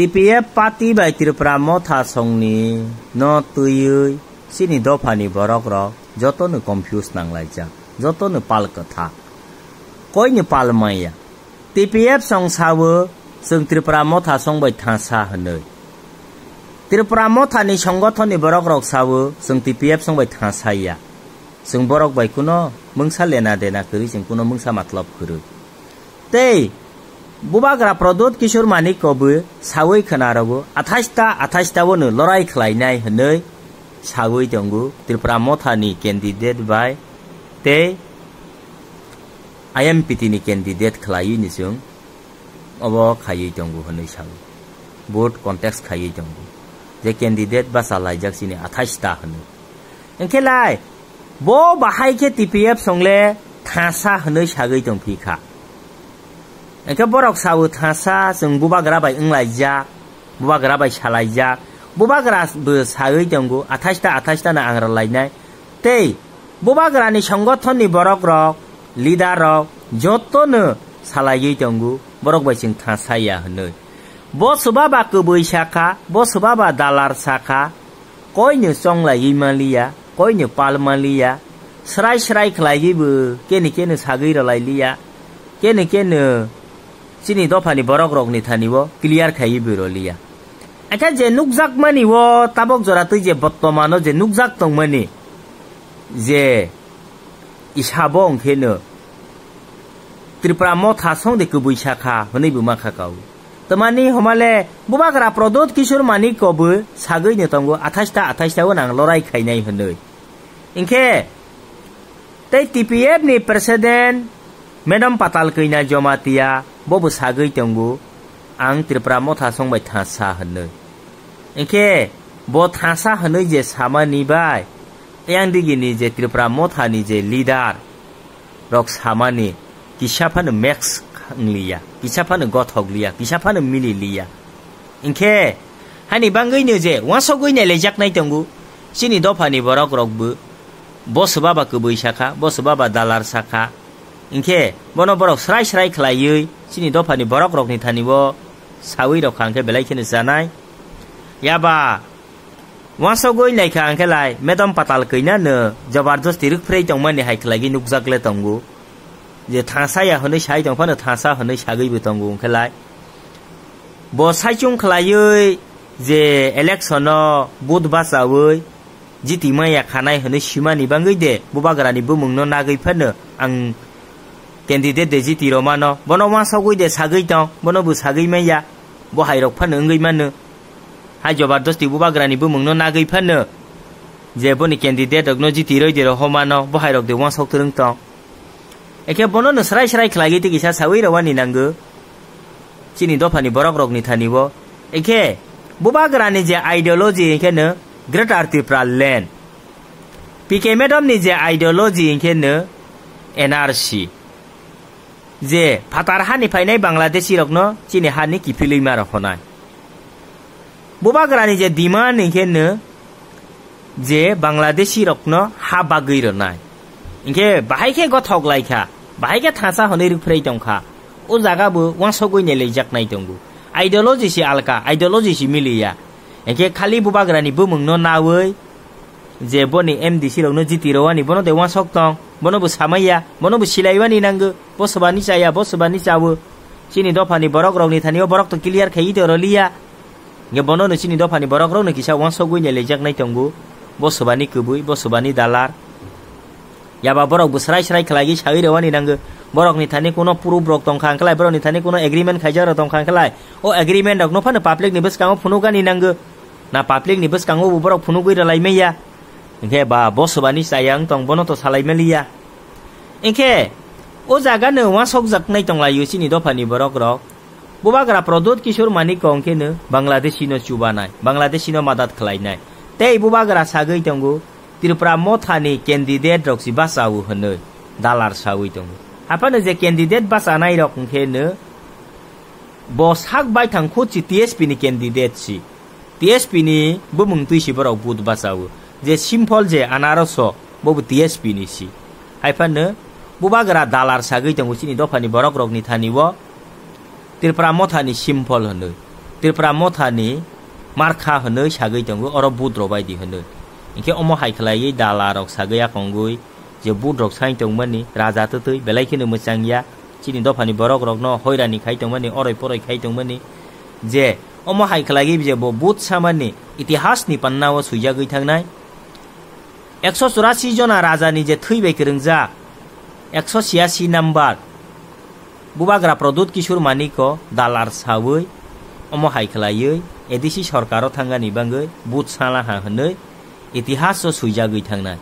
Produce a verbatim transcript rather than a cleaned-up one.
T P F party bai Tripura Motha songni no twiwi chini dophani borok rok jotono confuse nanglaijak, jotono pal kwthak. Koini pal maya? T P F song sawo chwng Tripura Motha song bai thangsa hwnwi. Tripura Mothani songothonni borok rok sawo chwng T P F song bai thangsa ya. Chwng borok bai kuno mungsa lena dena kwrwi, chwng kuno mungsa matlab kwrwi. Tei Bubagra Pradyot Kishore Manikko bo sawi khwnarogo, athais ta, athais ta bono lorai khlainai hwnwi sawi tongo Tripura Mothani candidate bai tei I M P T ni candidate khlaiwi ni chwng obo khaiwi tongo hwnwi sawi. Vote contest khaiwi tongo. Je candidate bachalaijak chini athais ta hwnwi. Hinkhe lai, bo bahai khe T P F songle thangsa hwnwi sagwi tongphi kha. Hinkhe borok sawi thangsa, chwng Bubagra bai wnglaijak, Bubagra bai salaijak, Bubagra bo sagwi tongo, athais ta, athais ta no ang rwlainai. Tei Bubagrani songothonni borok rok, leader rok, jotono salaiwi tongo, borok bai chwng thangsa ya hwnwi. Bo swba ba kwbwi sakha, bo swba ba dalar sakha, koino chonglaiwi manliya, koino pal manliya, srai srai khlaiwi bo keni keno sagwi rwlailiya, keni keno chini dophani borok rokni thani bo clear khaiwi bo rwliya. Akhe je nukjakmani o tabok jora twi je bottomano je nukjak tongmani je isabo hwnkhe no Tripura Motha song de kwbwi sakha hwnwi bo ma kha kau. Tamani homale Bubagra Pradyot Kishore Manikko bo sagwi no tongo, athais ta, athais ta o nang lorai khainai hwnwi. Hinkhe tei T P F ni president Madam Patal Kanya Jamatia bo bo sagwi tongo, ang Tripura Motha song bai thangsa hwnwi. Hinkhe bo thangsa hwnwi je samani bai, yang digini je Tripura Motha ni je leader rok samani kisa phano match wngliya, kisa phano gothok liya, kisa phano mili liya. Hinkhe hani bangwi no je wansogwi nailaijak nai tongo, chini dophani borok rok bo, bo swba ba kwbwi sakha, bo swba ba dalar sakha. Hinkhe bono borok srai srai khlaiwi chini dophani borok rokni thani bo sawi rok kha, hinkhe belai kheno chanai. Yaba wansogwi naikha hinkhe lai Madam Patal Kanya no jabardasti rwkphrwi tongmani hai khlaigwi nukjak le tongo. Je thangsa ya hwnwi sai tong phano thangsa hwnwi sagwi bo tongo hinkhe lai. Bo saichung khlaiwi je election o vote bachawi jiti maya khanai hwnwi simani bangwi de Bubagrani bumungno nagwi phano ang candidate de jiti romano, bono wansogwi de sagwi tong, bono bo sagwi maya, bo hai rok phano wngwi mano. Hai jabardasti Bubagrani bumungno nagwi phano je boni candidate rokno jiti roi de rohomano, bo hai rok de wansok twrwng tong. Ekhe bono no srai srai khlaiwi tei kisa sawi rwani nango chini dophani borok rokni thani bo. Ekhe Bubagrani je ideology hinkhe no Greater Tripura Land, P K Madam ni je ideology hinkhe no N R C. Je phatar hani phainai Bangladeshi rokno chini hani kiphilwi ma rok honai. Bubagrani je demand hinkhe no je Bangladeshi rokno ha bagwi rwnai. Hinkhe bahai khe gothok lai kha, bahai khe thangsa hwnwi rwkphrwi tong kha. O jaga bo wansogwi nailaijak nai tongo. Ideology se alka, ideology se miliya. Hinkhe khali Bubagrani bumungno nawi je boni M D C rokno jiti rwani bono de wansok tong, bono bo samaiya, bono bo silaiwani nango, bo swbani chaya, bo swbani chawo. Chini dophani borok rokni thani o borok to clear khaiwi de roliya. Nge bono no chini dophani borok rokno kisa wansogwi nailaijak nai tongo. Bo swbani kwbwi, bo swbani dalar. Yaba borok bo srai srai khlaiwi sawi rwani nango. Borokni thani kuno proof rok tong kha, hinkhe lai borokni thani kuno agreement khaijak rok tong kha, hinkhe lai o agreement rokno phano public ni bwskango phunukgani nango. Na public ni bwskango bo borok phunugwi rwlai manya. Hinkhe ba bo swbani chaya wng tong, bono to salai maliya. Hinkhe o jaga no wansokjak nai tong lai o chini dophani borok rok. Bubagra Pradyot Kishore Manikko hinkhe no Bangladeshi no chubanai, Bangladeshi no madat khlainai. Tei Bubagra sagwi tongo, Tripura Motha ni candidate rok si bachao hwnwi dalar sawi tongo. Haphano je candidate bachanai rok hinkhe no bo sak baithang khud si T S P ni candidate si. T S P ni bumung twi si borok vote bachao. Je simple je anaroso, bo bo T S P ni si. Haiphano Bubagra dalar sagwi tongo chini dophani borok rokni thani o Tripura Motha ni simple hwnwi. Tripura Motha ni markha hwnwi sagwi tongo, oro vote rw bai di hwnwi. Hinkhe omo hai khlaiwi dala rok sagwi yakongwi je vote rok sai tongmani, raja twtwi belai kheno mwchang ya, chini dophani borok rokno hoirani khai tongmani, oroi poroi khai tongmani, je omo hai khlaiwi je bo vote samani itihas ni panna o swijagwi thangnai. Ekso churasi jona raja ni je thwi bai kwrwngjak, ekso chiyasi number, Bubagra Pradyut Kishore Manikko dalar sawi omo hai khlaiwi A D C sorkaro thangani bagwi vote sala ha hwnwi itihas o swijagwi thangnai.